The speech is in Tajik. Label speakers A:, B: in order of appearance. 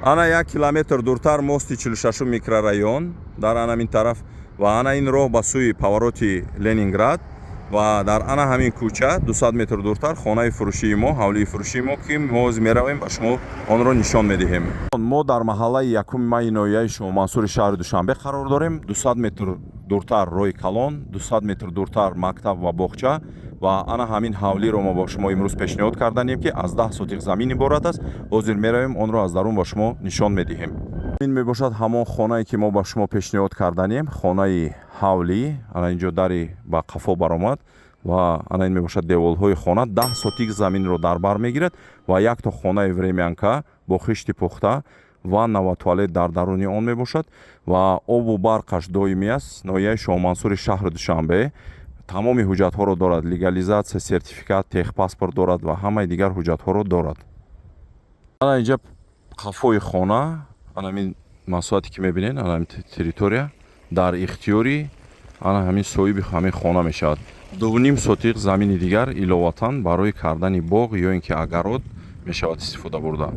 A: Ана 1 километр дуртар мости 46 микрорайон дар анамин тараф ва ана ин роҳ ба сӯи повороти Ленинград ва дар ана ҳамин кӯча 200 метр дуртар хонаи фурӯшии мо, ҳавлии фурӯшии мо, ки мо ҳозир меравем, ба шумо онро нишон медиҳем. Мо дар маҳаллаи 1 Майи ноҳияи Шоҳмансури шаҳри Душанбе қарор дорем. 200 метр дуртар роҳи калон, 200 метр дуртар мактаб ва боғча ва ана ҳамин ҳавлиро мо ба шумо имрӯз пешниҳод карданем, ки аз 10 сотих замин иборат аст. Ҳозир меравем, онро аз дарун ба шумо нишон медиҳем. Ин мебошад ҳамон хонае, ки мо ба шумо пешниҳод карданем, хонаи ҳавлӣ. Ана инҷо дари ба қафо баромад ва ана ин мебошад деволҳои хона. 10 сотик заминро дар бар мегирад ва якто хонаи времянка бо хишти пухта, ванна ва туалет дар даруни он мебошад ва обу барқаш доимӣ аст. Ноҳияи Шоҳмансури шаҳри Душанбе. Тамоми ҳуҷҷатҳоро дорад: легализатсия, сертификат, техпаспорт дорад ва ҳамаи дигар ҳуҷҷатҳоро дорад. Ана инҷа қафои хона, ана ҳамин масоҳате, ки мебинед, ана ҳамин территория дар ихтиёри ана ҳамин соҳиби ҳамин хона мешавад. 2,5 сотиқ замини дигар иловатан барои кардани боғ ё ин ки огород мешавад истифода бурда.